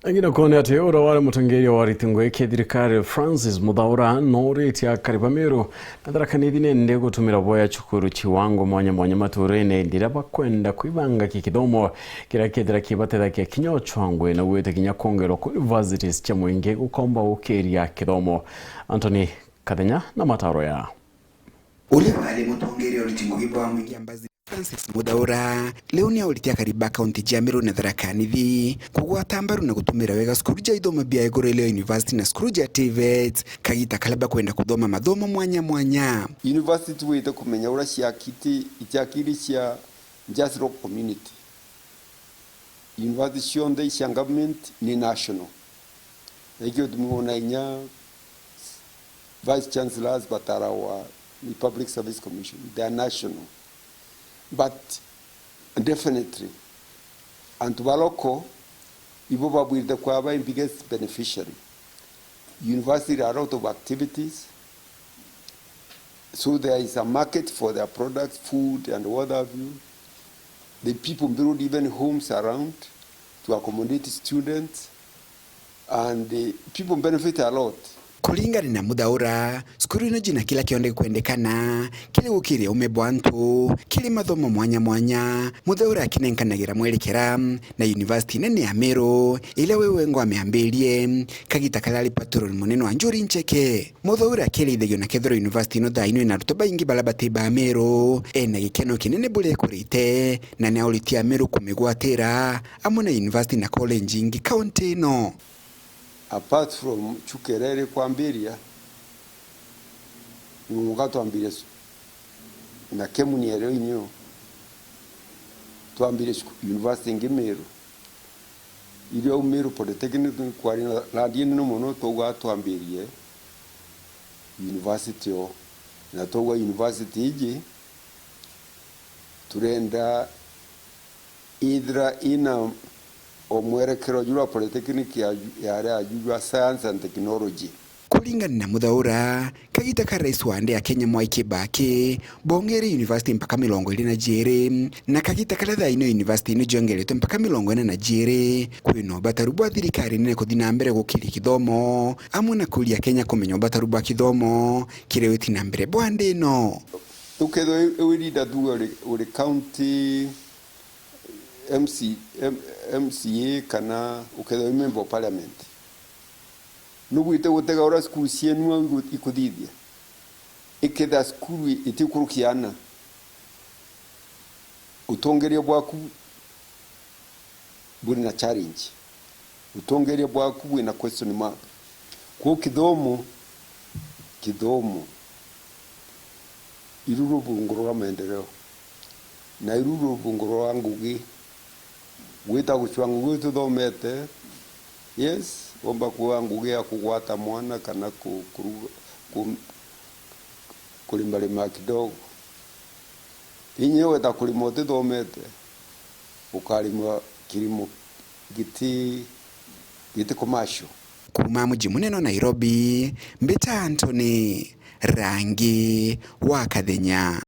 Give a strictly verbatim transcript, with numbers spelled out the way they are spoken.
Ingina kwona ati uria wari mutongeria wa ariti ngugi kia thirikari Francis Muthaura nooritie akari ba Meru na Tharaka Nithi nende gutumira boya cukuru ciwangwa mwanya mwanya maturene ndiria bakwenda kwibanga ki kithomo kiria kethira kibatethagia kinya ocwangwe na gwite kinya kwongerwa kwa universities cia mwingi gukomba gukiria kithomo. Anthony Kathenya na mataro ya. Uria wari mutongeria uriti ngugi bwa mwingi Ambassador Francis Muthaura, riu ni auritie akari ba kaunti cia Meru na Tharaka Nithi kugwata mbaru na gutumira wega cukuru cia ithomo bia iguru iria university na cukuru cia TVET, kagita karia bakwenda kuthoma mathomo mwanya mwanya. University wite kumenya uria ciakiti-, ciakiri cia just local community. University cionthe cia government ni national. Na ikio gitumi wona inya vice chancellors batarawa ni Public Service Commission, they are national. But definitely, antu ba local ibo babwirite kwaba biggest beneficiary. University are a lot of activities, so there is a market for their products, food and what have you. The people build even homes around to accommodate students, and, eh, people benefit a lot. Kuringana na Muthaura, cukuru ino jina kila kionde kwendekana kiri gukiria ume bwa antu kiri mathomo mwanya mwanya. Muthaura akinenkanagira mwerekera na university nene ya Meru, iria we wengwa ameambirie kagita karia ari patron munene wa Njuri Ncheke. Muthaura akirithagio na kethirwa university ino thaa ino ina arutwo baingi baria bati ba Meru, ena gikeno kinene buria ekurite, na ni auritie Ameru kumigwatira amwe na university na college ingi kaunti ino. Apart from Chuka iria iri kwambiria, nunga twambirie cu-, na Kemuni erio inyo, twambirie cuku-, university ingi Meru. Irio au Meru Polytechnic kwari na land inene mono, twauga twambirie university o. Na twauga university iji, turenda ithira ina o mwerekero jura Polytechnic ya, ya, ya, ya Science and Technology. Kuringana na Muthaura, kagita ka rais wa nthi ya Kenya Mwai Kibaki, bongeire university mpaka mirongo iri na jiiri, na kagita karia thaa ino university ino jiongeretwe mpaka mirongo ina na jiiri, kwina ubataru bwa thirikari nene kuthi na mbere gukiria kithomo, amwe na kuria Kenya kumenya ubataru bwa kithomo kiria witi na mbere bwa nthi ino. Ukethirwa wi leader tuge uri, uri county M C, M-, M C A kana ukethirwa wi member of parliament, nugwite gutega uria cukuru cienu au igu-, ikuthithia? Ikethira cukuru itikurukia ana, utongeria bwaku buri na challenge. Utongeria bwaku bwina question mark. Kwou kithomo, kithomo, iru ruvungu rwa maendeleo, na iru ruvungu rwa ngugi. Gwita gucua ngugi tuthomete, yes, womba kuoya ngugi ya kugwata mwana kana ku-, kuruga-, ku-, kurimarima kidogo. Inya weta kurima utithomete, ukarima kirimo giti-, giti commercial. Kuuma muji munene wa Nairobi, mbita Anthony Rangi wa Kathenya.